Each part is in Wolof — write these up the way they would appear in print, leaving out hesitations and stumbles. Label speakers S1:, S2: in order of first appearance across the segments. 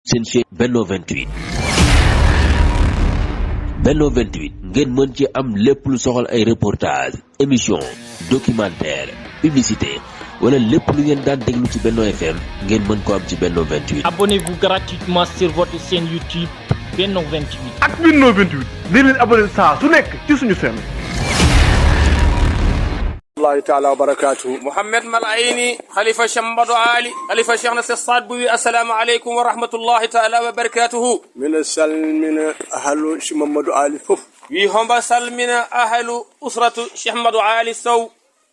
S1: seen chaîne Benno 28 Benno 28 ngeen mën ci am lépp lu soxal ay reportage émission documentaire publicité wala lépp lu ngeen daan déglu ci Benno FM ngeen mën ko am ci Benno 28.
S2: Abonnez-vous gratuitement sur votre chaîne YouTube Benno 28.
S3: ak Benno 28 di leen abonné saa su nekk ci suñu chaîne.
S4: الله تعالى وبركاته.
S5: محمد ملعيني خليفة شمبد علي خليفة شيخنا الصاد بوي السلام عليكم ورحمة الله تعالى وبركاته.
S4: من السلمين أهل شيخ محمد علي فوف.
S5: وهم سلمنا أهل أسرة شيخ محمد علي سو.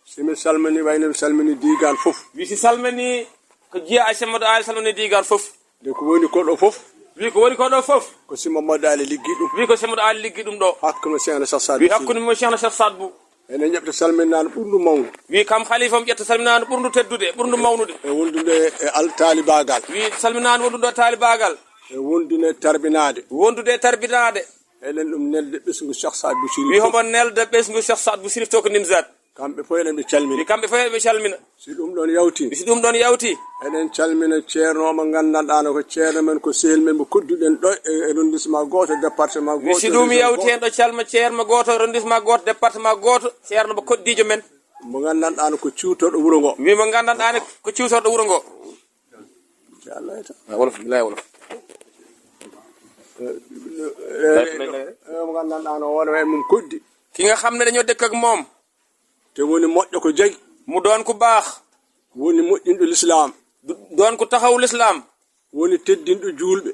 S4: سيم سلمني وين سلمني ديغان فوف.
S5: ويسي سلمني كجيا شيخ محمد علي سلمني ديغان فوف.
S4: دكوني كودو فوف.
S5: ويكوني كودو فوف.
S4: كسي محمد علي ليغيدو.
S5: ويكو شيخ محمد علي ليغيدو دو.
S4: حكم شيخنا الصاد.
S5: ويحكم شيخنا الصاد بو.
S4: ene ñebta salminaan ɓurndu mawnu
S5: wi kam khalifam ƴetta salminaan ɓurndu teddude ɓurndu mawnude
S4: e wondude e al taalibagal
S5: wi salminaan wondude taalibagal
S4: e wondude tarbinaade
S5: wondude tarbinaade
S4: enen ɗum nelde ɓesngu Cheikh Saad Bou Chérif
S5: wi homo nelde ɓesngu Cheikh Saad Bou Chérif to ko nimzat
S4: kamɓe fof eɗen ɓe calmini
S5: wi kamɓe fof eɓe calmina
S4: si ɗum ɗon yawti
S5: si ɗum ɗon yawti
S4: eɗen calmina ceerno mo gandanɗano ko ceerno men ko sehil men mo kodduɗen ɗo e arrondissement goto département goto
S5: si ɗum yawti hen ɗo calma ceerno goto arrondissement goto département goto ceerno mo koddijo men
S4: mo gandanɗano ko ciwtoɗo wuuro ngo
S5: wi mo gandanɗani ko ciwtoɗo wuuro ngo
S4: inchallah eta
S5: wolof lay wolof
S4: mo gandanɗano wona en mum koddi
S5: ki nga xam ne dañoo dëkk ak moom
S4: te woni moƴƴo ko jagi
S5: mu doon ku baax
S4: woni moƴƴinɗo l'islam
S5: doon ku taxaw l'islam
S4: woni teddinɗo julɓe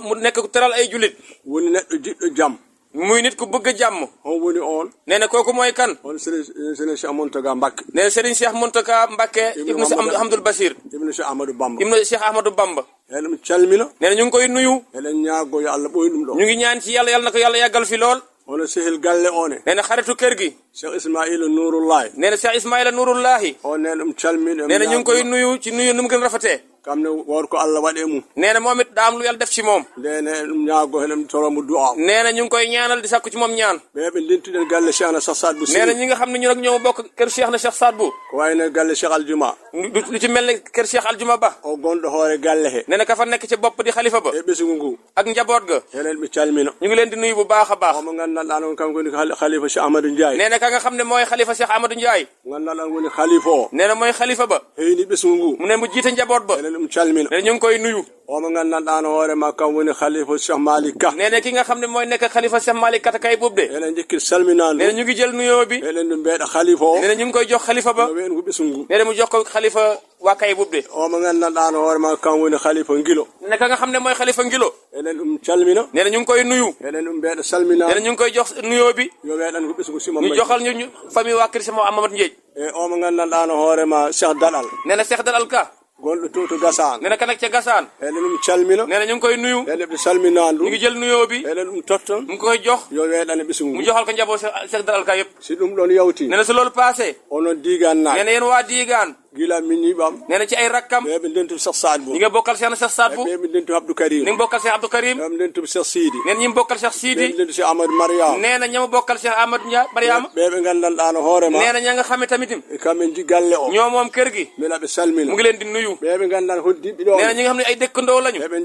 S5: mu nekk ku teral ay julit
S4: woni neɗɗo jiɗɗo jaam
S5: muy nit ku bëgg jàmm
S4: on woni on
S5: nee na kooku mooy kan
S4: on Serigne Cheikh Mountaga Mbacké
S5: nee na Serigne Cheikh Mountaga Mbacké ibnu Abdoul Basir
S4: ibnu Cheikh Ahmadou Bamba
S5: ibnu Cheikh Ahmadou Bamba
S4: eɗen calmina
S5: nee na ñu ngi koy nuyu
S4: eɗen ñaago yo Allah ɓoy ɗum ɗo
S5: ñu ngi ñaan ci yàlla na ko yàlla yàggal fi lool
S4: ono sehil galle one
S5: nee na xaritu kër gi
S4: Cheikh Ismaïla Nouroullahi
S5: nee na Cheikh Ismaïla Nouroullahi
S4: on nee ɗum calmina
S5: nee na ñu ngi koy nuyu ci nuyu nu mu gën rafetee
S4: kam ne woor ko Allah waɗe mum
S5: nee na moom it daa am lu yàlla def ci moom
S4: ndene ɗum ñaago heɗen toromo du'a
S5: nee na ñu ngi koy ñaanal di sakku ci moom ñaan
S4: ɓeɓe dentuɗen galle Cheikhna Cheikh Saad Bou
S5: nee na ñi nga xam ne ñu nag ñoo bokk kër Cheikh na Cheikh Saad Bou
S4: ko wayno galle Cheikh Aljuma
S5: lu ci mel ne kër Cheikh Aljuma Ba
S4: o gonɗo hoore galle he
S5: nee na ka fa nekk ci bopp di xalifa ba
S4: e ɓesgu ngu
S5: ak njaboot ga
S4: enen ɓe calmina
S5: ñu ngi leen di nuyu bu baax a baax
S4: omo gandanɗa noon kanko woni khalifa Cheikh Amadou Ndiaye
S5: nee na ka nga xam ne mooy xalifa Cheikh Amadou Ndiaye
S4: gandanɗa woni khalifa o
S5: nee na mooy xalifa ba
S4: heyni ɓesgu ngu
S5: mu ne mu jiite njaboot ba
S4: enen ɗum calmina
S5: nee na ñu ngi koy nuyu
S4: omo gandanɗano hoorema kam woni khalifa Cheikh Malick Ka
S5: nee na ki nga xam ne mooy nekk xalifa Cheikh Malick Kata kay boobu de
S4: enen jekki salminade
S5: nee na ñu ngi jël nuyoo bi
S4: enen ɗum mbeɗa khalifa o
S5: nee na ñu ngi koy jox xalifa ba
S4: no wen ko ɓesgu ngu
S5: nee na mu jox ko xalifa waa kay boobu de
S4: omo gandanɗano hoorema kam woni khalifa Ngilo
S5: nee na ka nga xam ne mooy xalifa Ngilo
S4: enen ɗum calmina
S5: nee na ñu ngi koy nuyu
S4: enen ɗum mbeɗa salminade
S5: nee na ñu ngi koy jox nuyoo bi
S4: yo weɗan ko ɓesgu Sima
S5: ñu joxal ñu famille waa kër Cheikh Amadou Ndiaye
S4: e omo gandanɗano hoorema Cheikh Dalal
S5: nee na Cheikh Dalal Ka
S4: gonɗo to Gassane
S5: nee na ka nekk ca Gassane
S4: enen ɗum calmina
S5: nee na ñu ngi koy nuyu
S4: enen ɓe salminandu
S5: ñu ngi jël nuyoo bi
S4: enen ɗum totton
S5: mu ngi koy jox
S4: yo weɗane ɓesgu
S5: mu
S4: ngu
S5: joxal ko njaboot Cheikh Dalal Ka yëpp
S4: si ɗum ɗon yawti
S5: nee na su loolu passé
S4: onon digan
S5: nee
S4: nayi
S5: na yéen waa Diigaan
S4: gila min yiɓam
S5: nee na ci ay rakkam
S4: ɓeɓe dentu Cheikh Saad Bou
S5: ñi nga bokkal Cheikh na Cheikh Saad Bou
S4: ɓeɓe dentu Abdou Karim
S5: ni nga bokkal Cheikh Abdou Karim
S4: ɓeɓe dentu Cheikh Sidi
S5: nee na ñi mu bokkal Cheikh Sidi
S4: ɓeɓe dentu Cheikh Amadou Mariam
S5: nee na ñama bokkal Cheikh Amadou Ndiaye Mariama
S4: ɓeɓe gandanɗano hoorema
S5: nee na ña nga xame tamitim
S4: e kamɓe ji galle o
S5: ñoo moom kër gi
S4: mbiɗa ɓe salmina
S5: mu ngi leen di nuyu
S4: ɓeɓe gandan hoddiɓe ɗo
S5: nee na ñi nga xam ne ay dëkkandoo lañu
S4: ɓeɓe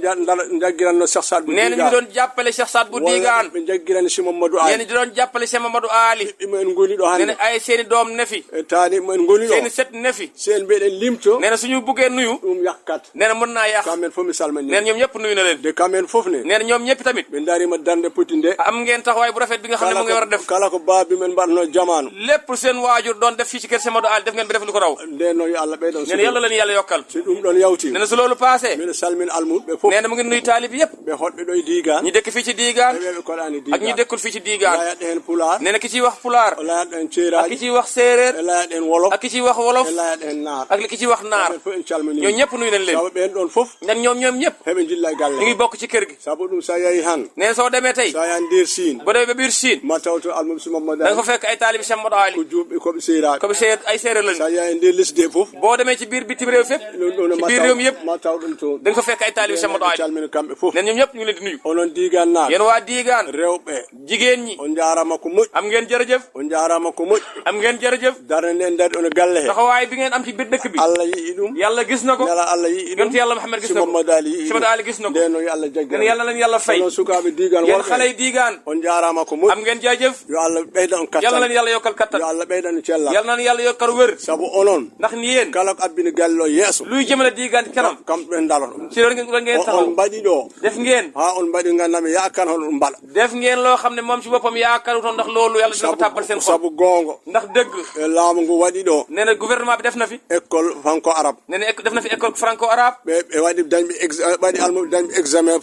S4: jaggiranno Cheikh Saad Bou
S5: nee na ñu doon jàppale Cheikh Saad Bou Diigaan
S4: ɓe jaggirani Cheikh Mamadou
S5: nee
S4: Ali
S5: na di doon jàppale Cheikh Mamadou Ali
S4: ɓiɓɓe en goni ɗo
S5: nee
S4: hannde
S5: na ay seeni doom nefi
S4: e taani en goni ɗo
S5: seeni set nefi
S4: sen mbiɗen limto
S5: nee na suñu buggee nuyu
S4: ɗum yakkat
S5: nee na mën naa yàq
S4: kamɓen fof mi salmani
S5: nee na ñoom ñëpp nuyu na leen
S4: de kamɓen fof ne
S5: nee na ñoom ñëpp tamit
S4: ɓe darima darde poti nde
S5: am ngeen taxawaay bu rafet bi nga xam ne mu ngi war a def
S4: kala ko baabi men mbaɗno jamanu
S5: lépp seen waajur doon def fii ci kër Cheikh Mamadou Ali def ngeen bi def lu ko raw
S4: nden noon yo Allah ɓeyɗon
S5: nee na yàlla leen yàlla yokkal
S4: si ɗum ɗon yawti
S5: nee na su loolu passé
S4: mbiɗa salmina almuɓe fof
S5: nee na mu ngi nuyu taalibi yëpp
S4: ɓe hoɗɓe ɗo e Digan
S5: ñi dëkk fii ci Diigaan
S4: ɓeɓe koɗani
S5: ak ñi
S4: Digan
S5: dëkkul fii ci Diigaan
S4: layaɗe hen Pulaar
S5: nee na ki ciy wax pulaar
S4: o layaɗe hen
S5: ak ki
S4: ceeraji
S5: ciy wax séeréer
S4: e layaɗe hen wolof
S5: ak ki ciy wax wolof
S4: e layaɗe hen naar
S5: ak ki ciy wax naar
S4: kamɓen fof en calmini
S5: ñoom ñëpp nuyu nañ leen
S4: sabu ɓen ɗon fof
S5: ndax ñoom ñëpp
S4: heɓe jilla e galle
S5: ñu ngi bokk ci kër gi
S4: sabu ɗum sa yeehi han
S5: nee na soo demee tey
S4: sa yahan nder Sine
S5: ba demee ba biir Siin
S4: ma tawto almum Sima Mamadou
S5: da nga fa fekk ay taalibi Cheikh Mamadou Ali
S4: ko juɓɓe koɓe seeraɓe
S5: comme ay séeréer lañu
S4: sa yahi nder lesdi he fof
S5: boo demee ci biir bitim réew fépp
S4: ɗon
S5: ci biir réew mi yëpp
S4: ma taw ɗum toon
S5: da nga fa fekk ay taalibi Cheikh Mamadou Ali
S4: calmina kamɓe fof
S5: nee na ñoom ñëpp ñu ngi leen di nuyu
S4: onon Digan naaɓe
S5: yéen waa Diigaan
S4: rewɓe
S5: jigéen ñi
S4: on jarama ko moƴƴi
S5: am ngeen jërëjëf
S4: on jarama ko moƴƴi
S5: am ngeen jërëjëf
S4: darde nde dari ono galle he
S5: taxawaay bi ngeen am ci biir dëkk bi
S4: Allah yi ɗum
S5: yàlla gis na ko
S4: nela Allah yi ɗum
S5: yonent yàlla Muhammad gis na ko
S4: Mamadou Ali yi
S5: Mamadou Ali gis na ko
S4: ndeno yo Allah jaggi
S5: nen yàlla leen yàlla fay
S4: non sukaɓe diigan
S5: yéen xale yi diigaan
S4: on jaarama ko moƴƴi
S5: am ngeen jaajëf
S4: yo Allah ɓeyda on kattan
S5: yàlla leen yàlla yokkal kattan
S4: yo Allah ɓeydan cellal
S5: yàlla na yàlla yokkal wér
S4: sabu onon
S5: ndax ni yéen
S4: kala ko abbini galle o yeeso
S5: luy jëmale diigaan ci kanam
S4: kam ɓen daloto
S5: ci loolu ngeen taxaw
S4: on mbaɗi ɗo
S5: def ngeen
S4: ha on mbaɗi gandami yakan hon ɗum mbaɗa
S5: def ngeen loo xam ne moom ci boppam yaakaarutoon ndax loolu yàlla dina ko tàbbal seen xol
S4: sabu gongo
S5: ndax dëgg
S4: laamu ngu waɗi ɗo
S5: nee na gouvernement bi def na fi
S4: école franco arabe
S5: nee na def na fi école franco arabe
S4: ɓe waɗi dañɓe waɗi almuɓe dañɓe examen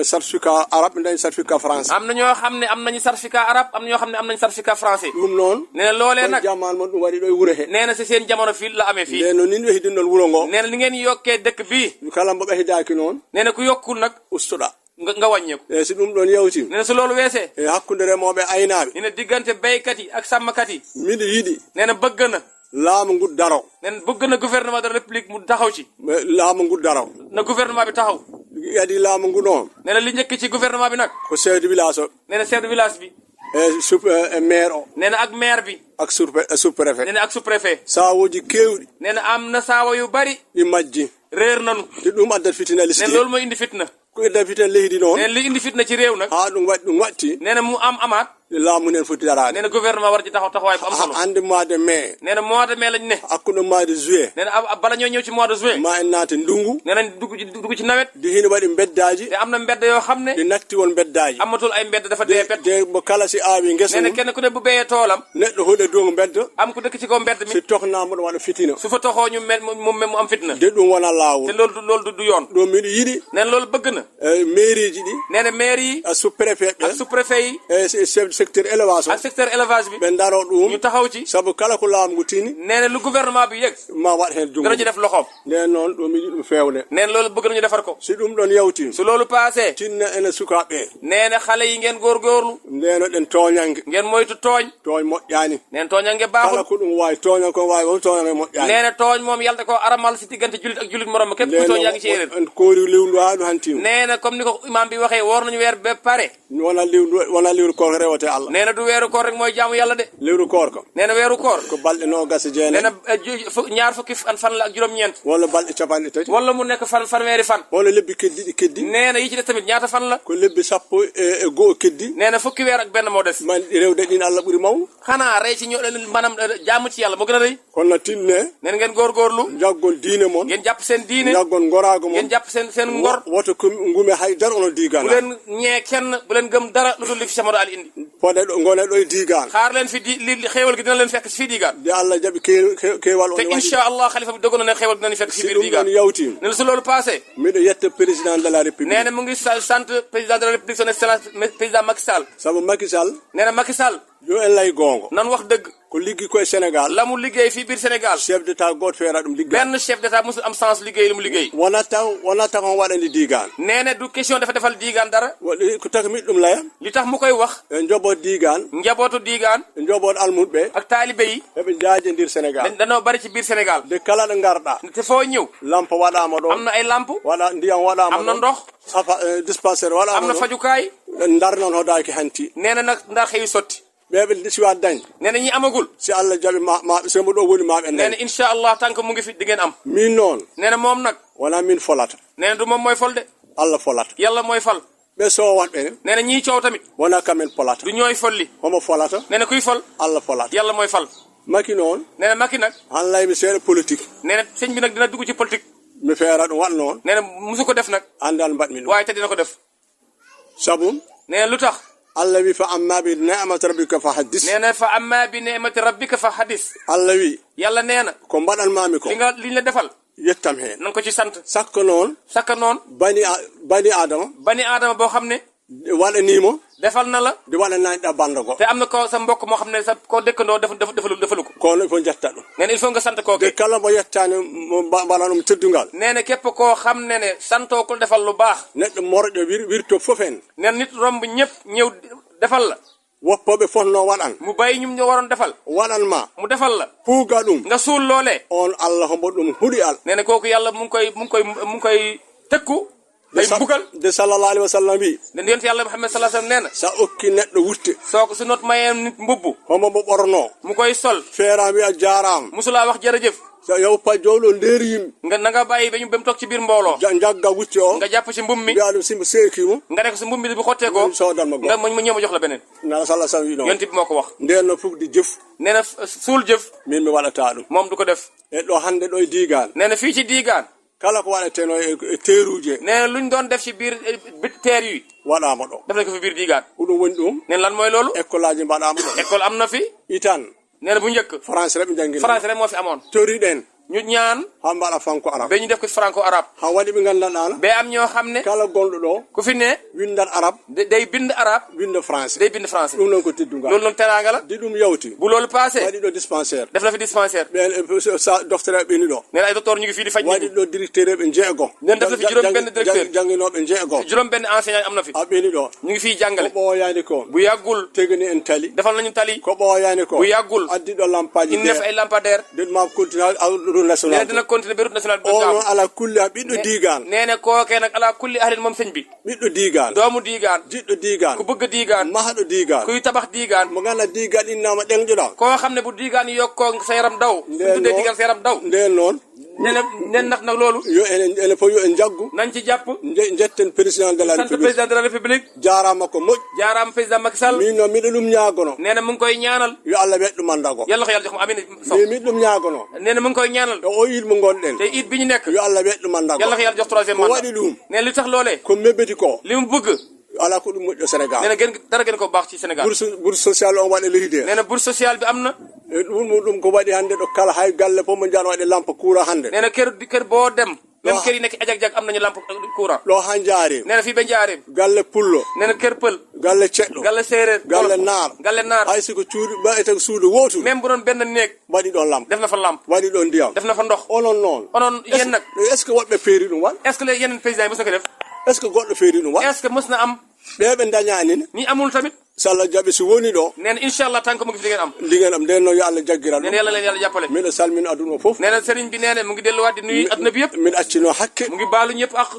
S4: certificat arabe ɓe dañi certificat français
S5: am na ñoo xam ne am nañu certificat arabe am na ñoo xam ne am nañu certificat français
S4: ɗum noon
S5: nee na loolee nag
S4: jaman mon ɗum waɗi ɗo e wuuro he
S5: nee na si seen jamono fii la amee fii
S4: nde no nin wehidinɗon wuuro ngo
S5: nee na ni ngeen yokkee dëkk bii
S4: kala mbo ɓeydaki noon
S5: nee na ku yokkul nag
S4: ustoɗa
S5: nga wàññeeku
S4: e si ɗum ɗon yewtima
S5: nee na su loolu weesee
S4: e hakkude remoɓe aynaɓe
S5: nee na diggante béykat yi ak sàmmkat yi
S4: miɗo yiiɗi
S5: nee na bëgg na
S4: laamu ngu daro
S5: nee na bëgg na gouvernement de la république mu taxaw ci
S4: laamu ngu daro
S5: na gouvernement bi taxaw
S4: adi laamu ngu noon
S5: nee na li njëkk ci gouvernement bi nag
S4: ko chef de village o
S5: nee na chef de village bi
S4: e maire o
S5: nee na ak maire bi
S4: ak sous préfet
S5: nee na ak sous préfet
S4: sawoji kewɗi
S5: nee na am na saawa yu bari
S4: ɗi majji
S5: réer nanu
S4: te ɗum addat fitina
S5: nee
S4: lisdi
S5: na loolu mooy indi fitna
S4: ko addat fitina leydi noon
S5: nee na li indi fitna ci réew nag
S4: ha ɗum watti
S5: nee na mu amaat
S4: laamu nen foti darade
S5: nee na gouvernement war ci taxawaay bu am solo
S4: hande mois de mai
S5: nee na mois de mai lañ ne
S4: hakkude mois de juillet
S5: nee na bala ñoo ñëw ci mois de juin
S4: ma en naate ndungu
S5: nee nañ dugg ci nawet
S4: di hino waɗi beddaji
S5: te am na mbedd yoo xam ne
S4: ɗi natti won beddaji
S5: amatul ay mbedd dafa dee pet
S4: de mo kala si aawi ngesa
S5: nee na kenn ku ne bu béyee toolam
S4: neɗɗo hoɗe dow beddo
S5: am ku dëkk ci kaw mbedd mi
S4: si tohnama ɗum waɗa fitina
S5: su fa toxoo ñu mu am fitna
S4: de ɗum wona lawol
S5: te loolu du yoon
S4: ɗo miɗo yiɗi
S5: nee na loolu bëgg na
S4: mairie ji ɗi
S5: nee na maire yi
S4: sous préfet ɓe
S5: ak sous préfet yi
S4: e chef secteur élevage
S5: ak secteur élevage bi
S4: ɓe daro ɗum
S5: ñu taxaw ci
S4: sabu kala ko laamu ngu tini
S5: nee na lu gouvernement bi yëg
S4: ma waɗ hen jungo
S5: dana ci def loxoom
S4: nden noon ɗum yiɗi ɗum fewne
S5: nee na loolu bëgg nañu defar ko
S4: si ɗum ɗon yawti
S5: su loolu passé
S4: tinna ene sukaɓe
S5: nee na xale yi ngeen góorgóorlu
S4: ndeno ɗen toñangue
S5: ngeen moytu tooñ
S4: moƴƴani
S5: nee na tooñange
S4: kala
S5: baaxul
S4: ko ɗum wawi toñan ko wawi on toñange moƴƴani
S5: nee na tooñ moom yàlla da ko aramal si diggante julit ak julit morom képp ku tooñ yaa ngi ci erreur
S4: en koori liwndu ha ɗum hantima
S5: nee na comme ni ko imam bi waxee woor nañu weer ba pare
S4: wona liwru koor ko rewete Allah
S5: nee na du weeru koor rek mooy jaamu yàlla de
S4: liwru koor ko
S5: nee na weeru koor
S4: ko balɗe nogase
S5: nee
S4: jeenayi
S5: na ñaar fukki fan la ak juróom-ñeent
S4: walla balɗe capanɗe tati
S5: wala mu nekk fanweeri fan
S4: walla lebbi keddiɗi keddi
S5: nee na yi ci des tamit ñaata fan la
S4: ko lebbi sappo e goho keddi
S5: nee na fukki weer ak benn moo des
S4: man rewde ɗin Allah ɓuuri mawnu
S5: xanaa rey ci ñoo maanaam jaamu ci yàlla moo gën a rëy
S4: kono no tinne
S5: neen ngeen góorgóorlu
S4: jaggol diine moon
S5: ngeen jàpp seen diine
S4: jaggol gorago moon
S5: ngeen jàpp seen ngor
S4: woto ko ngume haydara ono
S5: bu
S4: digana
S5: leen ñee kenn bu leen gëm dara lu dul li fi Mamadou Ali indi
S4: pode ɗo gone ɗo e digan
S5: xaar leen fi li xéewal gi dina leen fekk si fii digaan
S4: de Allah jaɓi kewal
S5: te incha allah xalifa bi dogoon na ne xéewal dina leen fekk si
S4: si
S5: biir
S4: ɗum
S5: digaan
S4: ɗon yawtima
S5: ne la su loolu passé
S4: miɗo yetta président de la république
S5: nee na mu ngi sant président de la république son excellence président Macky Sall
S4: saabu Macky Sall
S5: nee na Macky Sall
S4: yo en lay gongo
S5: nan wax dëgg
S4: ko liggi koye Sénégal
S5: la mu liggéey fii biir Sénégal
S4: chef d'état goto feera ɗum ligga
S5: benn chef d'état musul am sens liggéey li mu liggéey
S4: wonata on waɗani digan
S5: nee na du question dafa defal diigaan dara
S4: ko taki miɗo ɗum laya
S5: li tax mu koy wax
S4: e joɓot digan
S5: njabootu diigaan
S4: e joɓot almuɓe
S5: ak taalibe yi
S4: heɓe jaaje ndir Sénégal
S5: danoo bari ci biir Sénégal
S4: de kala ɗo garɗa
S5: te foo ñëw
S4: lampe waɗama ɗo
S5: am na ay lampe
S4: waɗa ndiyam waɗama
S5: am na ndox
S4: dispensaire waɗama
S5: am na fajukaay
S4: darnon hoɗaki hanti
S5: nee na nag ndar xëyu sotti
S4: ɓeɓe siwa dañ
S5: nee na ñi amagul
S4: si Allah jaɓi maɓe sembo ɗo woni maɓe
S5: nee na
S4: nen
S5: incha allah tant que mu ngi fi di ngeen am
S4: min noon
S5: nee na moom nag
S4: wona min folata
S5: nee na du moom mooy fol de
S4: Allah folata
S5: yàlla mooy fal
S4: ɓe sowatɓe ne
S5: nee na ñiy coow tamit
S4: wona kamen polata
S5: du ñooy folli
S4: homo folata
S5: nee na kuy fol
S4: Allah folata
S5: yàlla mooy fal
S4: Macky noon
S5: nee na Macky nag
S4: han laymi seeɗa politique
S5: nee na sëñ bi nag dina dugg ci politique
S4: mi feera ɗum waɗa noon
S5: nee na musu ko def nag
S4: andal mbaɗmi ɗum
S5: waaye te dina ko def
S4: sabu
S5: nee na lu tax
S4: Allah wi fa amma bi ni'mati rabbika fa haddis
S5: nee na fa amma bi ni'mati rabbika fa hadis
S4: Allah wi
S5: yàlla nee na
S4: ko mbaɗanmami ko
S5: liñ la defal
S4: yettam hen
S5: nan ko ci sant
S4: sakko noon
S5: sakka noon
S4: bani adama
S5: bani aadama boo xam ne
S4: waɗanimo
S5: defal na la
S4: de waɗananiɗa banda go
S5: te am na ko sa mbokk moo xam ne sa ko dëkkandoo defalu ko
S4: kono il faut jetta ɗum
S5: nee na il faut nga sant koo
S4: de kala mo yettani mbaɗa ɗum teddugal
S5: nee na képp koo xam ne santoo ko defal lu baax
S4: neɗɗo morɗo wirto foof en
S5: nee na nit romb ñëpp ñëw defal la
S4: woppoɓe fonno waɗan
S5: mu bàyyi ñum ñu waroon defal
S4: waɗanma
S5: mu defal la
S4: puuga ɗum
S5: nga suul loolee
S4: on Allah hombo ɗum huuɗi al
S5: nee na kooku yàlla mu ngi koy tëkku ay mbugal
S4: de sallallahu alaihi wasallam bi
S5: ne yonent yàlla Muhammad sallallahu alayhi wasallam nee na
S4: sa okki neɗɗo wurte
S5: soo ko su not mayee nit mbubbu
S4: homo mo ɓorno
S5: mu koy sol
S4: feeraami a jaaraam
S5: musulaa wax jërëjëf
S4: yow pa jowlo nder yimɓe
S5: nga na nga bàyyi ba mu toog ci biir mbooloo
S4: jagga wutte o
S5: nga jàpp ci mbum mi
S4: mbiya ɗum simba seekimo
S5: nga ne ko su mbum mi bu xottee ko
S4: sodanma
S5: nga mu ñëw ma jox la beneen
S4: nana sallah sallam wino
S5: yonent bi moo ko wax
S4: nden no fugdi jëf
S5: nee na suul jëf
S4: min mi waɗata ɗum
S5: moom du ko def
S4: e ɗo hande ɗo e diigan
S5: nee na fii ci diigaan
S4: kala ko waɗeteno e teeruje
S5: nee na luñ doon def ci biir teer yi
S4: waɗama ɗo
S5: def nañ ko fi biir diigaan
S4: huɗum woni ɗum
S5: nee na lan mooy loolu
S4: école aji mbaɗama ɗo
S5: école am na fi
S4: itan
S5: nee na bu njëkk
S4: france reɓe jangguina
S5: français rek moo fi amoon
S4: toriɗen
S5: ñu ñaan
S4: ha mbaɗa franco arabe
S5: ba ñu def ko franco arabe
S4: ha waɗi ɓe gandanɗano
S5: ba am ñoo xam ne
S4: kala gonɗo ɗo
S5: ku fi ne
S4: windat arabe
S5: day bind arabe
S4: winda français
S5: day bind français
S4: ɗum noon ko teddugal
S5: loolu noonu teraanga la
S4: di ɗum yawti
S5: bu loolu passé
S4: waɗi ɗo dispensaire
S5: def na fi dispensaire
S4: ɓe sa docteur ɓeni ɗo
S5: nee na ay docteur ñu ngi fii di faj nit
S4: waɗi
S5: ñi
S4: ɗo directeur ɓe jeego
S5: nen def na fi juróom benn directeur
S4: jangguinoɓe jeego
S5: juróom benn enseignant am na fi
S4: ha ɓeni ɗo
S5: ñu ngi fii
S4: ko
S5: jàngale
S4: ɓooyani ko
S5: bu yàggul
S4: tegani en tali
S5: defal nañu tali
S4: ko ɓooyani ko
S5: bu yàggul
S4: addi ɗo lampaji
S5: ñu def ay lampadaire
S4: den ma continue ha route
S5: nee na
S4: national
S5: dina continuer ba route nationale bi
S4: ono ala kulli ha ɓiɗɗo diigan
S5: nee na kookee nag ala kulli ahlin moom sëñ bi
S4: ɓiɗɗo diigan
S5: doomu diigaan
S4: jiɗɗo diigan
S5: ku bëgg diigaan
S4: mahaɗo diigan
S5: kuy tabax diigaan
S4: mo ganda diigan innama ɗeŋƴoɗa
S5: koo xam ne bu diigaan yokkoo sa yaram daw su
S4: nden
S5: tuddee diigaan sa yaram daw
S4: nden noon
S5: nen nag loolu
S4: yo ene fof yo en jaggu
S5: nañ ci jàpp
S4: jetten président de la
S5: sant
S4: république
S5: président de la république
S4: jarama ko moƴƴi
S5: jaaraam président Macky Sall
S4: min noon miɗo ɗum ñaagono
S5: nee na mu ngi koy ñaanal
S4: yo allah weɗ ɗumandago
S5: yàlla ko yàlla jox mu amin sox
S4: min miɗo ɗum ñaagono
S5: nee na mu ngi koy ñaanal
S4: e o ilmo gonɗen
S5: te it bi ñu nekk
S4: yo allah weɗ ɗumandago
S5: yàlla ko yàlla jox troisième
S4: ko
S5: mandat
S4: waɗi ɗum
S5: nee na li tax loolee
S4: ko mebbeti ko
S5: li mu bëgg
S4: ala ko ɗum moƴƴo sénégal
S5: nee na gën dara gën ko baax ci Sénégal
S4: bourse sociale on waɗe leydi
S5: nee na bourse sociale bi am na
S4: e ɗum ko waɗi hannde ɗo kala hay galle fof mo jano waɗe lampe courant hannde
S5: nee na kër boo dem même kër yi nekk ajak-jak am nañu lampe courant
S4: ɗo ha jaari
S5: nee na fii ba njaareem
S4: galle pullo
S5: nee na kër pël
S4: galle ceɗɗo
S5: galle séeréer
S4: galle naar
S5: galle naar
S4: hay siko cuuɗi ɓaeten suudu wotu
S5: même bu doon benn néeg
S4: waɗi ɗon lampe
S5: def na fa lampe
S4: waɗi ɗon ndiyam
S5: def na fa ndox
S4: onon noon
S5: onoon yéen nag
S4: est ce que woɓɓe feeri ɗum wat
S5: est ce que les yeneen présidents yi mos na ko def
S4: est ce que goɗɗo feeri ɗum wat
S5: est ce que mos na am
S4: ɓeɓe dañanine
S5: ñi amul tamit
S4: so allah jaaɓi so woni ɗo
S5: nee na inchallah tant que mu ngi fi di ngeen am
S4: liguen am nden noon yo allah jaggira
S5: nee
S4: ɗum
S5: na yàlla leen yàlla jàppale
S4: miɗo salmina aduna o foof
S5: nee na sëriñ bi nee na mu ngi delluwaat di nuyu adduna bi yëpp
S4: miɗo accino hakke
S5: mu ngi baalu ñëpp ak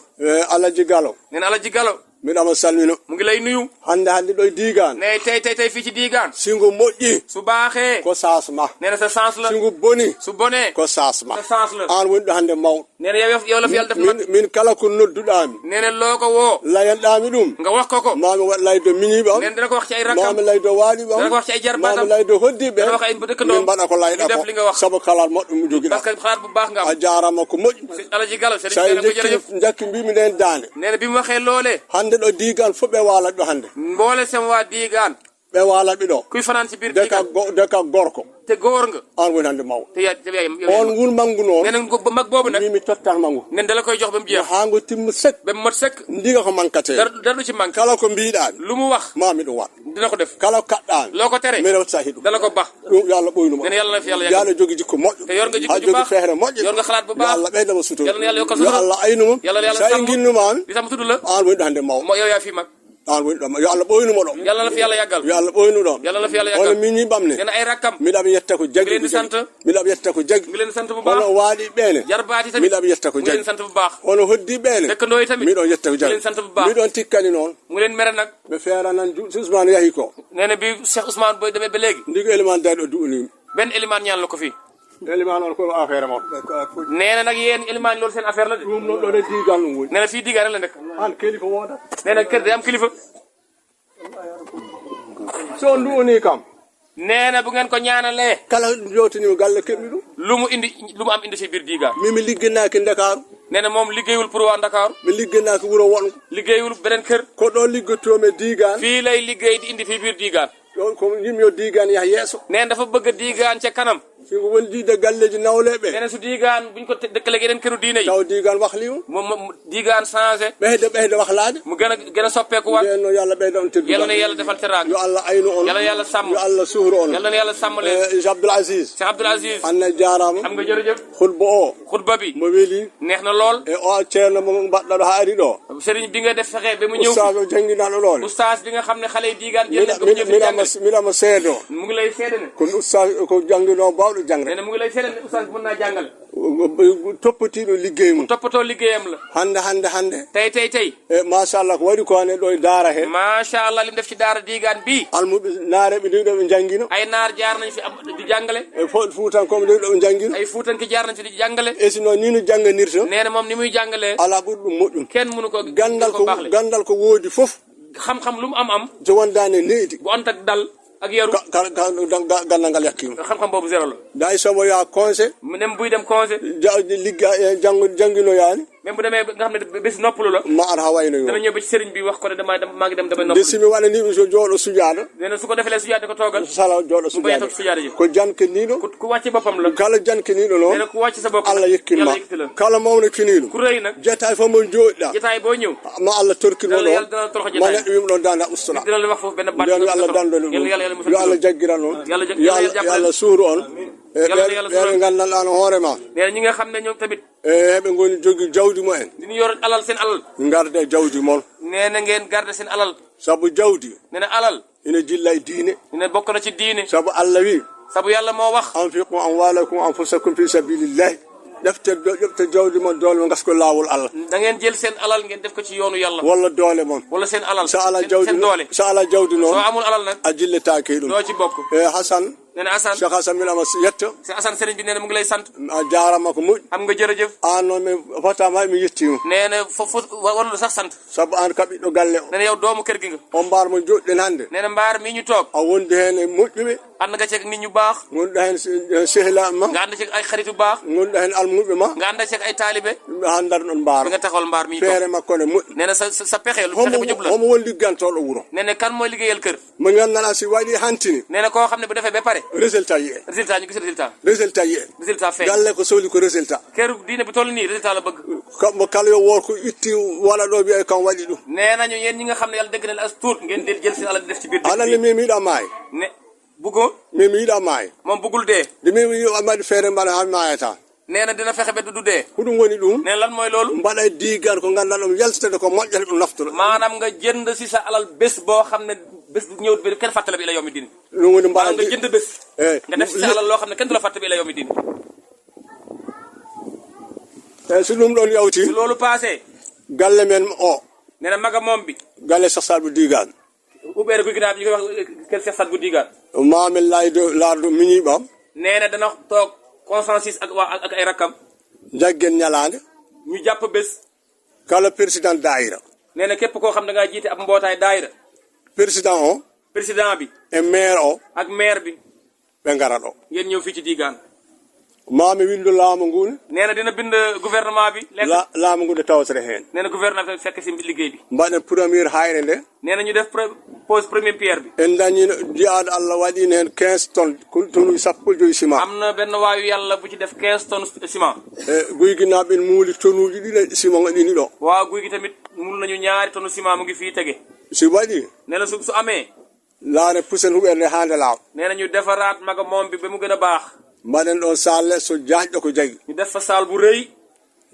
S4: alaji galo
S5: nee na Alaji Gallo
S4: miɗama salmino
S5: mu ngi lay nuyu
S4: hande ɗo e diigan
S5: ne tey fii ci diigaan
S4: singo moƴƴi
S5: su baaxee
S4: ko sasma
S5: nee na sa chance la
S4: singo boni
S5: su bonee
S4: ko sasma
S5: sa chance la
S4: an woni ɗo hande mawɗo
S5: nee na yow la fi yàlla def nag
S4: min kala ko nodduɗami
S5: nee na loo ko woo
S4: layanɗami ɗum
S5: nga wax ko
S4: mami waɗ laydo miñiɓam
S5: nee na dina ko wax ci ay rakkam
S4: mami laydo waaliɓam
S5: dina ko wax ci ay jarbaatam
S4: mami laydo hoddiɓe
S5: dina wax ay dëkkandoom
S4: min mbaɗa ko layɗa
S5: ñu def li nga wax
S4: saabu kala moƴƴo joguiɗa
S5: parce que xalaat bu baax nga
S4: a
S5: am
S4: jarama ko moƴƴi
S5: Alaji Gallo sëriñ
S4: sa
S5: bi nee na ko jërëjëf
S4: jakki mbimi nden dande
S5: nee na bi mu waxee loolee
S4: hande ɗo diigan fof ɓe walat ɗo hande
S5: mboole sem waa diigaan
S4: ɓe walat ɓe ɗo
S5: kuy fanaan ci biir
S4: deka
S5: diigaan
S4: deka gorko
S5: te góor nga
S4: an woni hande mawɗo
S5: te yaay
S4: on wul mangu noon
S5: nee na mag boobu nag
S4: mimi tottanma ngu
S5: nen dala koy jox ba mu jeex
S4: ha ngu timmu sek
S5: ba mu mat sëkk
S4: ndiga ko mankate
S5: dara du ci manqué
S4: kala ko mbiɗani
S5: lu mu wax
S4: mami ɗum wat
S5: dina ko def
S4: kala ko kaɗɗani
S5: loo ko tere
S4: mbiɗa sahi ɗum
S5: dala ko baax
S4: ɗum yo allah ɓoynuma
S5: nee na yàlla na fi yàlla
S4: yo
S5: yàggal
S4: allah jogui jikko moƴƴo
S5: te yor nga jikko
S4: ha
S5: ju
S4: jogui
S5: baax
S4: feere moƴƴo
S5: yor nga xalaat bu
S4: yo
S5: baax
S4: allah ɓeydama sutura
S5: yàlla na yàlla yokkal
S4: yo
S5: sutura
S4: allah aynuma
S5: yàlla na yàlla
S4: sa
S5: sàmm
S4: guinnumami
S5: li tax mu tudd la
S4: an woni ɗo hande mawɗo
S5: moo yow yaa fi mag
S4: an woni ɗo yo allah ɓoynuma ɗo
S5: yàlla na fi yàlla yàggal
S4: yo allah ɓoynu ɗon
S5: yàlla na fi yàlla
S4: hono
S5: yàggal
S4: min ñiɓamne
S5: nee na ay rakkam
S4: miɗaɓe yetta ko jagui
S5: ngi leen di sant
S4: miɗaɓe yetta ko jagui
S5: ngi leen di sant bu baax
S4: hono waaɗi ɓeene
S5: jarbaati tamit
S4: miɗaɓe yetta ko
S5: ngi leen
S4: jagui
S5: di sant bu baax
S4: hono hoddi ɓeene
S5: dëkkandoo yi tamit
S4: miɗon yetta ko
S5: ngi leen
S4: jagui
S5: di sant bu baax
S4: miɗon tikkani noon
S5: mu leen mere nag
S4: ɓe feeranan Ousmane yahi ko
S5: nee na bi Cheikh Ousmane Boy demee ba léegi
S4: ndigo élément dari ɗo du'animi
S5: benn élimaan ñaan la ko fii
S4: élément noon kono affaire moon
S5: nee na nag yéen élimaan loolu seen affaire la de
S4: ɗum noon ɗo ne diigan ɗum woni
S5: nee na fii diigaan rek la nekk
S4: an kelifa woodat
S5: nee na kër day am kilifa
S4: so on du'ani kam
S5: nee na bu ngeen ko ñaanalee
S4: kala jootinima galle keɓmi ɗum
S5: lu mu am indi fi biir diigaan
S4: mimi ligginaki Dakaru
S5: nee na moom liggéeyul pour waa Ndakaaru
S4: mi ligginaki wuuro wonko
S5: liggéeyul beneen kër
S4: ko ɗo liggottomi diigan
S5: fii lay liggéey di indi fii biir diigaan
S4: ɗon ko yimmi yo diigan yaha yeeso
S5: nee na dafa bëgg diigaan ca kanam
S4: singo woni diide galleji nawleɓe
S5: nee na su diigaan buñ ko dëkkaleeg yeneen këru diine yi
S4: taw diigan wahlima
S5: moom diigaan changé
S4: ɓeyde wahlade
S5: mu gën a soppeeku waat
S4: nden noon yo allah ɓeyda on teddugal
S5: yàlla na yàlla defal teraanga
S4: yo allah aynu on
S5: yàlla na yàlla sàmm
S4: yo allah suhru on
S5: yàlla na yàlla sàmm leen
S4: Cheikh Abdoul Aziz
S5: Cheikh Abdoul Aziz
S4: anne jarama
S5: xam nga jërëjëf
S4: xutba o
S5: xutba bi
S4: mo weeli
S5: neex na lool
S4: e o ceerno mo mbaɗɗa ɗo ha ari ɗo
S5: sëriñ bi nga def fexe ba mu ñëw
S4: ustad o jangguinaɗo ɗone
S5: oustaz bi nga xam ne xale yi diigaan jël nañ ko mu ñëw fi jàngale
S4: miɗama seedo
S5: mu ngi lay seede ne
S4: kono ustad ko jangguino bawɗo jangre
S5: nee na mu ngi lay seede ne oustaz bi mën naa jàngale
S4: toppatiiɗo liggey mum
S5: toppatoo liggéeyam la
S4: hande
S5: tey
S4: e machallah ko waɗi ko hane ɗo e daara heen
S5: machallah li mu def ci daara diigaan bii
S4: almuɓe naareɓe ndewi ɗo ɓe janngino
S5: ay naar jaar nañ fi di jàngale
S4: e fuutankoɓe ndewi ɗo ɓe janngino
S5: ay fuutanki jaar nañ fi di jàngale
S4: e sino ni no jannganirta
S5: nee na moom ni muy jàngalee
S4: ala ɓuri ɗum moƴƴum
S5: kenn mënu ko baaxle
S4: gandal ko woodi fof
S5: xam-xam lu mu am
S4: so wondani neydi
S5: bu ant ak dal ak yaru
S4: gandal ngal yakkima
S5: xam-xam boobu zéro la
S4: day somo yaa conseil
S5: même buy dem conseil
S4: ligga jannginoyaani
S5: même bu demee nga xam ne bés noppalu la
S4: ma ar ha wayno yo
S5: dana ñëw ba ci sëriñ bi wax ko ne maa ngi dem damay
S4: nde
S5: noppalu
S4: simi waɗaniɓe so jooɗo sujaada
S5: nee na su ko defelee sujaade ko toogal
S4: sala jooɗo
S5: mu bañ a toog sujaade ji
S4: ko jankiniɗo
S5: ku wàcc boppam la
S4: kala jankiniɗo
S5: nee
S4: noon
S5: na ku wàcc sa bopp
S4: allah yekkinma
S5: yëkkati la
S4: kala mawno kiniɗo
S5: ku rëy nag
S4: jetaay fof mo jooɗiɗa
S5: jotaay boo ñëw
S4: ma allah torkinmo ɗon
S5: yàlla dana toroxo
S4: ma
S5: jotaay
S4: neɗɗo wima ɗon danda ustora
S5: dina la wax foofu benn baat
S4: nden allah dandone ɗum yo allah jaggiran on yo allah suuru on ɓeɓe gandanɗano hoorema
S5: nee na ñi nga xam ne ñoom tamit
S4: e heɓe goni jogui jawdi mumen
S5: diñu yor alal seen alal
S4: garde jawdi moon
S5: nee na ngeen garder seen alal
S4: saabu jawdi
S5: nee na alal
S4: ina jilla e diine
S5: nee na bokk na ci diine
S4: saabu allah wi
S5: sabu yàlla moo wax
S4: anfiqu amwalakum anfusakum fi sabilillahi ƴefte jawdi mon doole mon gasko laawol allah
S5: da ngeen jël seen alal ngeen def ko ci yoonu yàlla
S4: walla doole mon
S5: wala seen alal
S4: so ala jawdi
S5: seen doole
S4: so ala jawdi noon
S5: soo amul alal nag
S4: a jilletaake ɗum
S5: doo ci bokk
S4: e Hasan
S5: nee na Assane
S4: Cheikh Hasan min ama yetto
S5: si Assane sëriñ bi nee na mu ngi lay sant
S4: a jaarama ko moƴƴi
S5: am nga jërëjëf
S4: an noon mi fotama mi yettima
S5: nee na foofu warul sax sant
S4: saabu an kam ɓiɗɗo galle o
S5: nee na yow doomu kër gi nga
S4: on mbaar mo joɗɗen hannde
S5: nee na mbaar mii ñu toog
S4: a wondi heen e moƴƴuɓe
S5: ànd nga ceeg nit ñu baax
S4: gonɗa heen sehla ma
S5: nga ànd ceeg ay xaritu baax
S4: gonɗa heen almuɓe ma
S5: nga ànd ceeg ay taalibe
S4: ha dar ɗon mbaar
S5: bi nga taxawal mbaar mii
S4: feere makko ne moƴƴi
S5: nee na sa pexe lu pexe bu jub la
S4: homo won liggantoɗo wuuro
S5: nee na kan mooy liggéeyal kër
S4: mo ganduɗa si waɗi hantini
S5: nee na koo xam ne bu defee ba pare
S4: résultat yiye
S5: résultat ñu gis
S4: résultat yiye
S5: résultat feeñ
S4: galle ko sohli ko résultat
S5: kër diine bi toll nii résultat la bëgg
S4: kamɓe kala yo wor ko itti wala ɗo wiye kam waɗi ɗum
S5: nee nañu yéen ñi nga xam ne yàlla dëgg na la as tuut ngeen di jël seen alal di def ci biir
S4: anande min mi yiɗa maayi
S5: ne buggoo
S4: min mi yiɗa maayi
S5: moom buggul dee
S4: de min waɗi feere mbaɗa ha maayata
S5: nee na dina fexe ba du dee
S4: ko ɗum woni ɗum
S5: nee na lan mooy loolu
S4: mbaɗa e diigan ko ganduɗa ɗum yaltitede ko moƴƴata ɗum naftoro
S5: maanaam nga jënd si sa alal bés boo xam ne bés bu ñëw bi kenn fàttale bi ila yawmi diin
S4: ɗum woni mbaɗa
S5: nga jënd bés nga def si sa alal loo xam ne kenn du la fàtte bi ila yawmi diin
S4: eyyi so ɗum ɗon yawti
S5: si loolu passé
S4: galle men o
S5: nee na maga moom bi
S4: galle Cheikh Sadbou Digan
S5: uɓeere guy ginaa bi ñu koy wax kër Cheikh Sadbou Digan
S4: mamin laardo miñiɓam
S5: nee na dana toog consensus ak ay rakkam
S4: jaggen ñalande
S5: ñu jàpp bés
S4: kala président daayira
S5: nee na képp koo xam da ngaa jiite ab mbootaay daayira
S4: président o
S5: président bi
S4: e maire o
S5: ak maire bi
S4: ɓe ngara ɗo
S5: ngeen ñëw fii ci Digan
S4: mami windo laamu ngune
S5: nee na dina bind gouvernement bi
S4: laamu ngu nde tawtere hen
S5: nee na gouvernement bi fekk si liggéey bi
S4: mbaɗen premiére hayre nde
S5: nee na ñu def pose première pierre bi
S4: en dañino jiyaɗo Allah waɗino hen 15 tonnes tonnes sappo joyi ciment
S5: am na benn waayu yàlla bu ci def 15 tonnes ciment
S4: e guy gi naɓe muuli tonnuji ɗiɗi ciment ɗini ɗo
S5: waaw guy gi tamit mul nañu ñaari tonnes ciment mu ngi fii tege
S4: si waɗi
S5: nee na su amee
S4: laare pusen huɓerde hande laaw
S5: nee na ñu defaraat maga moom bi ba mu gën a baax
S4: mbaɗen ɗon salle so jaajɗo ko jagui
S5: ñu def fa saal bu rëy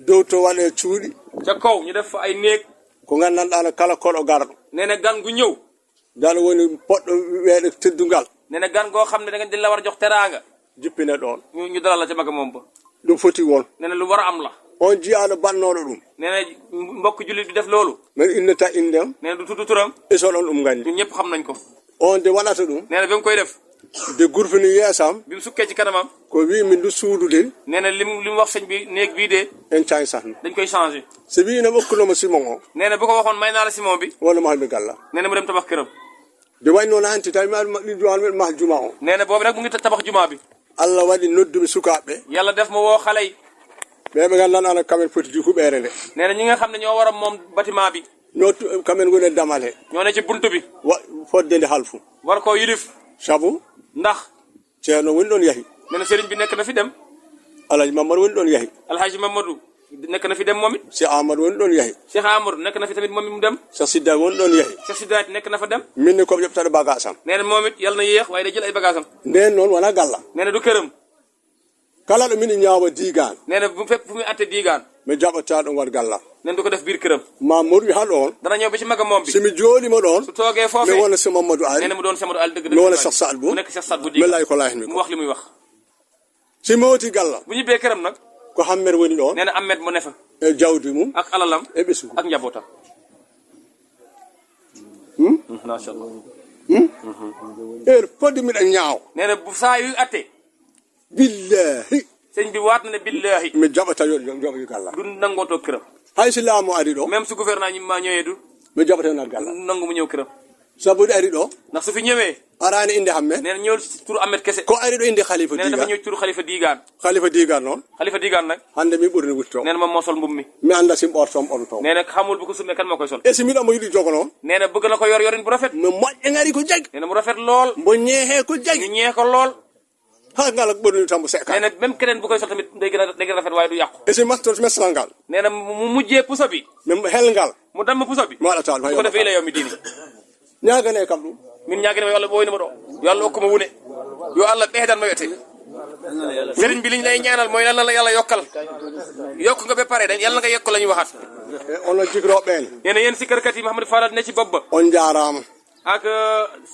S4: dow to waɗe cuuɗi
S5: ca kaw ñu def fa ay néeg
S4: ko gandanɗano kala koɗo garɗo
S5: nee na gan gu ñëw
S4: dal woni poɗɗo weeɗe teddugal
S5: nee na gan goo xam ne da nga di la war a jox teraanga
S4: jippine ɗon
S5: ñu dalal la ca maga moom ba
S4: ɗum foti won
S5: nee na lu war a am la
S4: on jiyaɗo bannoɗo ɗum
S5: nee na mbokk jullit bi def loolu
S4: min innata indem
S5: nee na du tudd turam
S4: isoɗon ɗum gandi
S5: ñun ñëpp xam nañ ko
S4: on de waɗata ɗum
S5: nee na bi mu koy def
S4: de gurfini yeesam
S5: bi mu sukkee ci kanamam
S4: ko wi min du suudude
S5: nee na li mu wax sëñ bi néeg bii de
S4: en cañ sahno
S5: dañ koy changé
S4: so wino ɓokkunomo simon o
S5: nee na bu ko waxoon may naa la simon bi
S4: walla mahalmi galla
S5: nee na mu dem tabax këram
S4: de wayi noon hanti tawi ɗi juwan miɗo mahal juma o
S5: nee na boobu nag mu ngi tabax jumaa bi
S4: Allah waɗi noddumi sukaɓeɓe
S5: yàlla def ma woo xale yi
S4: ɓeɓe gandanɗano kamen poti di huɓere nde
S5: nee na ñi nga xam ne ñoo war a moom bâtiment bi
S4: no kamen goni e damal he
S5: ñoo ne ci buntu bi
S4: fodde nde halfu
S5: war koo yilif
S4: saabu
S5: ndax
S4: ceerno woni ɗon yahi
S5: nee na sëriñ bi nekk na fi dem
S4: Alhaji Mamadou woni ɗon yahi
S5: Alhaji Mamadou nekk na fi dem moom it
S4: Cheikh Amadou woni ɗon yahi
S5: Cheikh Amadou nekk na fi tamit moom it mu dem
S4: Cheikh Sidda woni ɗon yahi
S5: Cheikh Sidaat nekk na fa dem
S4: minni koɓe ƴeɓtade bagage am
S5: nee na moom it yàlla na yéex waaye day jël ay bagage am
S4: nden noon wona galla
S5: nee na du këram
S4: kala ɗo mini ñaawa Digan
S5: nee na bu fépp fu muy atte Digan
S4: mi jaɓata ɗum wat galla
S5: nee na du ko def biir këram
S4: ma moɗwi ha ɗon
S5: dana ñëw ba ci maga moom bi
S4: somi jooɗima ɗon
S5: su toogee
S4: mi
S5: foofee
S4: wona so Mamadou
S5: nee
S4: Ari
S5: na mu doon Samadou Al dëgg
S4: mi wona Cheikh Sadbou
S5: mu nekk Cheikh Sadbou
S4: mi
S5: Digan
S4: lay ko layni
S5: mu
S4: ko
S5: wax li muy wax
S4: si mowti galla
S5: bu ñibbee këram nag
S4: ko Ahmed woni ɗo
S5: nee na Ahmed mu ne fa
S4: e jawdi mum
S5: ak alalam
S4: e ɓesgu
S5: ak njabootam macha allah
S4: heure fodde miɗen ñaaw
S5: nee na bu saa yu atte
S4: billahi
S5: sëñ bi waat na ne billahi
S4: mi jaɓata yoɓi galla
S5: du nangootoo këram
S4: hay si laamu ari ɗo
S5: même su gouvernement ñi ma ñëwee du
S4: mi jaɓata nat galla
S5: nangu mu ñëw këram
S4: sabude ari ɗo
S5: ndax su fi ñëwee
S4: arani inde Ahmed
S5: nee na ñëwul ci turu Ahmed kese
S4: ko ari ɗo inde Khalifa
S5: nee na dafa
S4: Digan
S5: ñëw ci turu Khalifa Digan
S4: Khalifa Digan noon
S5: Khalifa Digan nag
S4: hande mi ɓurni wutto
S5: nee na moom moo sol mbubb mi
S4: mi anda sim ɓortom ɓorto
S5: nee na xamul bu ko sumee kan moo koy sol
S4: e si miɗo mo yiɗi jogono
S5: nee na bëgg na ko yor yorin bu rafet
S4: mi moƴƴe ngari ko jaggi
S5: nee na mu rafet lool
S4: mbo ñeehe ko
S5: ñu
S4: jaggi
S5: ñee ko lool
S4: ha ngal ɓorni tan mo sekka
S5: nee na même keneen bu koy sol tamit day gën a rafet waaye du yàqu
S4: e si mastor mesal ngal
S5: nee na mu mujjee puso bi
S4: mi hel ngal
S5: mu damm puso bi
S4: mi waɗata ɗum
S5: su ko defee ila yow mi diini
S4: ñagane kam ɗum
S5: min ñaagene ma yo Allah ɓooynima ɗo yo Allah hokkuma wune yo Allah ɓeydan ma wiyete sëriñ bi liñ lay ñaanal mooy yàlla la yàlla yokkal yokk nga ba pare dañ yàlla nga yokk la ñu waxaat
S4: e ono jigroɓen
S5: nee na yéen sikkarkat yi Mouhamadou Fadal ne ci bopp ba
S4: on jarama
S5: ak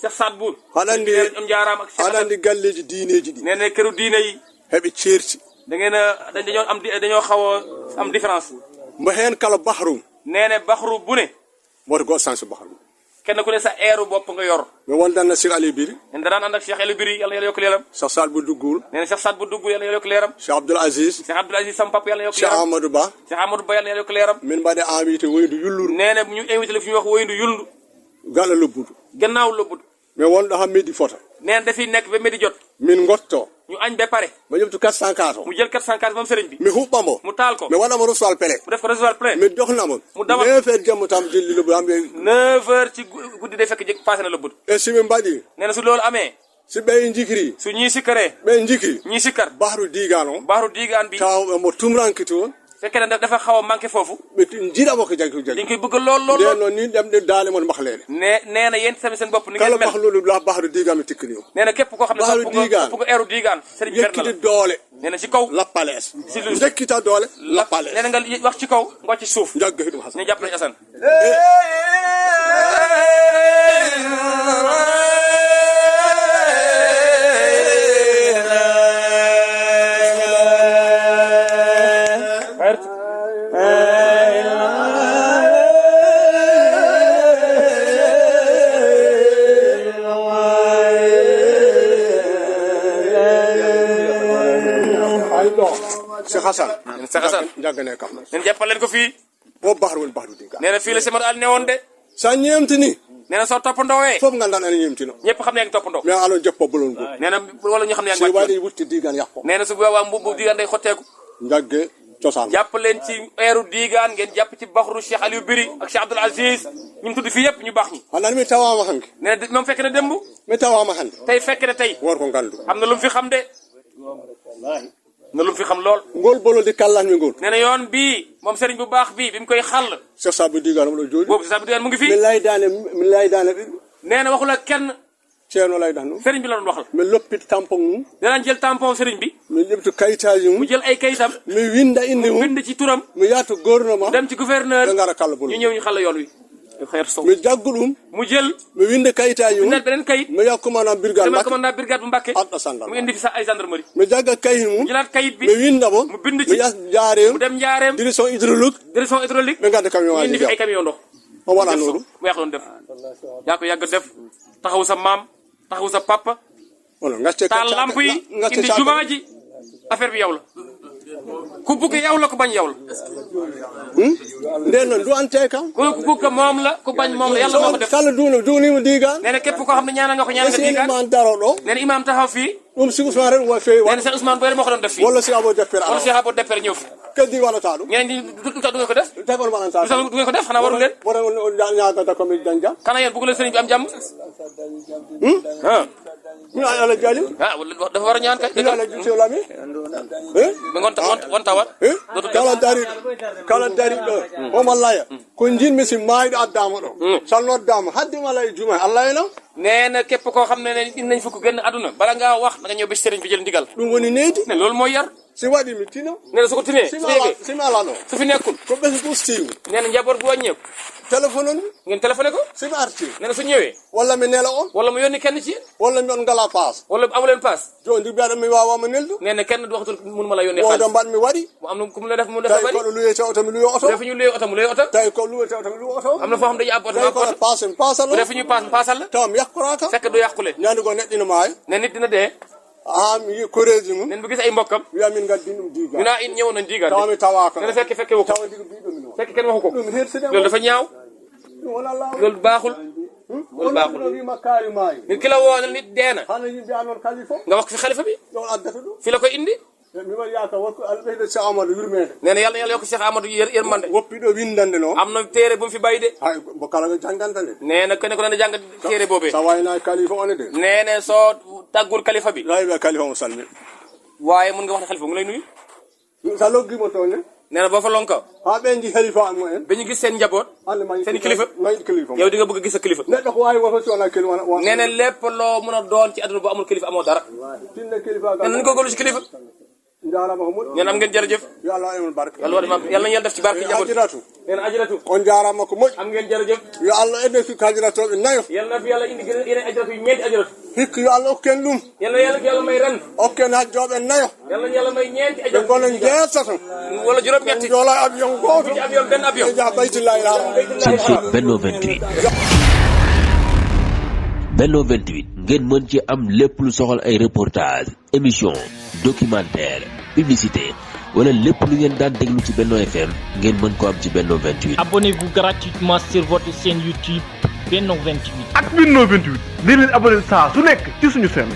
S5: Cheikh Saad Bou
S4: haɗandi
S5: on jaaraam ak Cheikh
S4: haɗandi galleji diineji ɗi
S5: nee na këru diine yi
S4: heɓe ceerti
S5: da ngeen a dañoo xaw a am différence
S4: mbo hen kala bahrum
S5: nee na baxru bu ne
S4: woto goto sens bahrum
S5: kenn ku ne sa eeru bopp nga yor
S4: mi wondanna Cheikh Ali Biri
S5: nee na danaan ànd ak Cheikh El Biri yàlla yokk leeram
S4: Cheikh Saad Bou Duggoul
S5: nee na Cheikh Saad Bou dugg yàlla yokk leeram
S4: Cheikh Abdoul Aziz
S5: Cheikh Abdoul Aziz sama papa yàlla yokk
S4: Cheikh
S5: leeram
S4: Amadou Ba
S5: Cheikh Amadou Ba yàlla yokk leeram
S4: min mbaɗe invité woydu yulluru
S5: nee na ñu invité la fi ñu wax woyndu yulndu
S4: gala lobbudu
S5: gannaaw lobbudu
S4: mais wonɗo ha midi fota
S5: nee na dafiy nekk ba midi jot
S4: min gotto
S5: ñu añ ba pare
S4: ma ƴeftu 404 o
S5: mu jël 404 moom sëriñ bi
S4: mi huɓɓamo
S5: mu taal ko
S4: mi waɗamo rosal pele
S5: mu def ko réservoir plein
S4: mi dohnamo
S5: mu dama
S4: 9 heures jamma tam jilli lobbudu hamɓe
S5: 9 heures ci guddi day fekk passé na lobbudu
S4: e simi mbaɗi
S5: nee na su loolu amee
S4: si ɓe jikri
S5: su ñii sikkaree
S4: ɓe jikri
S5: ñii sikkar
S4: bahru digan o
S5: baaru diigaan bi
S4: taw mo tumrankiti on
S5: fekkee ne dafa xaw a manqué foofu
S4: ɓe jiiɗamo ko jaggi ko jaggi
S5: dañ koy bëgg lool lool
S4: nden noon ni ɗemɗe daale mon mahlede
S5: nee na yéen tamit seen bopp ni
S4: kala
S5: ngeen mel
S4: mahluɗo la bahru digan mi tikkani o
S5: nee na képp koo xam ne
S4: Baaru diigaan.
S5: ëpp nga eeru diigaan sëriñ bi fer na
S4: yekkiti
S5: la
S4: doole
S5: nee na ci kaw
S4: lappalees
S5: Si lu-
S4: jekkita doole lappalees
S5: nee na nga wax ci kaw nga ci suuf
S4: jagga hiɗum hasan
S5: ñu jàpp nañu Assane
S4: Cheikh Hasan
S5: Cheikh Hasan
S4: jaggane kam
S5: neen jàppal leen ko fii
S4: o bahru woni bahru digan
S5: nee na fii la Semar Ali newoon de
S4: sa ñemtini
S5: nee na soo toppandoowee
S4: fof gandan ene ñemtino
S5: ñëpp xam ne yaa ngi toppandoo
S4: mais alon joppo bolol ngol
S5: nee na wala ñu xam ne yaa
S4: si
S5: ngi wàcc
S4: waɗi wutti digan yakko
S5: nee na su boobaa mbubu diigaan day xotteeku
S4: jagge cosaan
S5: jàpp leen ci eeru diigaan ngeen jàpp ci baxru Cheikh Aliou Biri ak Cheikh Abdoul Aziz ñu mu tudd fii yëpp ñu baax ñi
S4: hanani mi tawama hanke
S5: nee na moom fekk na démb
S4: mi tawama hande
S5: tey fekk na tey
S4: won ko gandu
S5: am na lu mu fi xam de na lu mu fi xam lool
S4: ngol bololde kallanmi ngol
S5: nee na yoon bii moom sëriñ bu baax bii bi mu koy xàll
S4: Cheikh Sabu digan omo ɗo jooɗi
S5: boobu si sax bu digaan mu ngi
S4: mi
S5: fii
S4: laydane ɓiɓɓe
S5: nee na waxul ak kenn
S4: ceerno laydan ɗum
S5: sëriñ bi la doon waxal
S4: mi loppiti tampon mum
S5: danaan jël tampon sëriñ bi
S4: mi ƴeftu kayitaji
S5: mu
S4: mum
S5: jël ay kayitam
S4: mi winda inde mum
S5: bind ci turam
S4: mi yahto gouvernement
S5: dem ci gouverneur
S4: ɓe gara kala
S5: ñu
S4: bolol
S5: ñëw ñu xàll yoon wi xeetu sow
S4: mi jaggu ɗum
S5: mu jël
S4: mi winda kayitaji mum
S5: bindal beneen kayit
S4: mi yaha commandant brigade
S5: demal
S4: Mbacké
S5: commandant brigade bu Mbàkke
S4: adɗo sandal
S5: mu indi fi sax ay gendarmerie
S4: mi jagga kayit mum
S5: jëlaat kayit bi
S4: mi winda mo
S5: mu bind ci
S4: mi yah jaareem
S5: mu dem njaareem
S4: direction hydraulique
S5: direction hydraulique
S4: ɓe gadda camion
S5: ñu indi
S4: waji
S5: fi ay camion ndox
S4: o waɗano ɗum
S5: mu yàq doon def yaa ko yàgg def taxaw sa maam taxaw sa papa
S4: ono gacce
S5: taal lamp yi indi jumaa ji affaire bi yow la ku bugg yow la ku bañ yow la
S4: nden noon duwante kam
S5: ku bugg moom la ku bañ moom la yàlla moo ko def
S4: kala duunima digan
S5: nee na képp koo xam ne ñaana nga ko ñaana nga
S4: esi
S5: diigaan
S4: man daro ɗo
S5: nee na imam taxaw fii
S4: ɗum si Ousmane ren wa fewi
S5: nee na Cheikh Ousmane Boye moo ko doon def fii
S4: walla si abo deftere
S5: wala
S4: ala
S5: Cheikh Abo Depere ñëw fi
S4: keddi waɗata ɗum
S5: ñeneen ñi du tax du ngeen ko def
S4: tagol waɗanta
S5: du tax du ngeen ko def xanaa waru leen
S4: woto ñagata komi dañjam
S5: xanaa yéen bëgg leen sëriñ bi am jàmm ah
S4: mi ala jali
S5: ah wala dafa war a ñaan kay
S4: mi ala jutolami
S5: ba ngoon tawat
S4: kala dariɗo omo laya ko jinmi si mayiɗo addama ɗo sa noddama haddima lay juma allah eno
S5: nee na képp koo xam ne ne in nañ fukk génn àdduna bala ngaa wax da nga ñëw ba sëriñ bi jël ndigal
S4: ɗum woni neydi
S5: ne loolu mooy yar
S4: si waɗimi tino
S5: nee na su ko tinee su ko yëgee
S4: simi alano
S5: su fi nekkul
S4: ko ɓesi ɓustiimi
S5: nee na njaboot bu wàññeeku
S4: téléphone on
S5: ngeen téléphoné ko
S4: simi arti
S5: nee na su ñëwee
S4: walla mi nela on
S5: wala mu yónni kenn ci yéen
S4: walla mi on ngala paas
S5: wala amuleen paas
S4: joni mbiyaɗo mi wawama neldu
S5: nee na kenn du waxatul mun ma la yónnee
S4: wodo
S5: xaalis
S4: mbaɗmi waɗi
S5: mu am na ku mu la def mu dafa
S4: tawi
S5: bari
S4: koɗo luyete oto mi luyo oto
S5: bu dee fi ñu luyee oto mu luyee oto
S4: tawi ko luwete oto mi luyo oto
S5: am na foo xam dañuy àbb oto
S4: tawi
S5: àbb
S4: kono
S5: oto
S4: paase mi paasalo
S5: bu dee fi ñuy paas mu paasal la
S4: taw mi yakkoraka
S5: fekk du yàqule
S4: ñande ko neɗɗino maayi
S5: ne nit dina dee
S4: ha mi yi koreji mum
S5: nen bu gis ay mbokkam
S4: wiya min gaddi ɗum diga
S5: ñu naa in ñëw nañ diigaan
S4: taw mi tawaka
S5: nee na fekke wu ko
S4: tawa diga mbiɗo min o
S5: fekk kenn waxu ko
S4: ɗum herside
S5: loolu dafa ñaaw
S4: ɗum wona lawol
S5: loolu baaxul loolu baaxul
S4: no wima kaari maayi
S5: nit ki la woo nit dee na
S4: hano yimɓe anon kali fof
S5: nga wax fi xalifa bi
S4: ɗon addata ɗum
S5: fi la ko indi
S4: mi waɗi yaka wonko alɓeyɗo Cheikh Amadou yurmede
S5: nee na yàlla yokk Cheikh Amadou yërmande
S4: woppiɗo windande no
S5: am na téere bu mu fi bàyyi de
S4: hay mo kala ko janganta nde
S5: nee na kenn ku ne jàng téere boobee
S4: sa wayna kalifa one de
S5: nee na soo tàggul kalifa bi
S4: layɓe kalifa mo salmi
S5: waaye mun nga wax ne xalifa mu ngi lay nuyu
S4: sa loggimo toon ne
S5: nee na boo fa lonka
S4: ha ɓen ji halifa an mumen
S5: ba ñu gis seen njaboot
S4: hande ma
S5: seen kilifa
S4: mayi kilifa
S5: yow di nga bëgg a gis sa kilifa
S4: neɗɗo ko wawi woto si wona kilifa
S5: nee na lépp loo mën a doon ci àdduna bu amul kilifa amoo dara
S4: tinne kilifa
S5: nee na nañu ko góorlu ci kilifa
S4: jarama ko moƴƴi
S5: nee na am ngeen jërëjëf
S4: yo Allah emon barke
S5: yàlla war yàlla nañu yàlla def ci barke njaboot
S4: hajiratu
S5: nee na ajiratu
S4: on jarama ko moƴƴi
S5: am ngeen jërëjëf
S4: yo Allah enne fi hajiratoɓe nayo
S5: yàlla na fi yàlla indi yeneen ajiratu yu ñeenti ajiratu
S4: hikka yo Allah okken ɗum
S5: yàlla may ren
S4: okken hajjoɓe nayo
S5: yàlla yàlla may ñeenti
S4: ɓe
S5: ajiratu
S4: gono jeetato
S5: wala juróom-ñetti
S4: joola avion goto
S5: ci avion benn avion
S4: e jaha baytillahi haram
S1: seen site Benno 28 Benno 28 ngeen mën ci am lépp lu soxal ay reportage émission documentaire publicité wala lépp lu ngeen daan déglu ci Benno FM ngeen mën ko am ci Benno 28.
S2: Abonnez-vous gratuitement sur votre chaîne YouTube Benno 28.
S3: ak Benno 28 di leen abonné saa su nekk ci suñu chaîne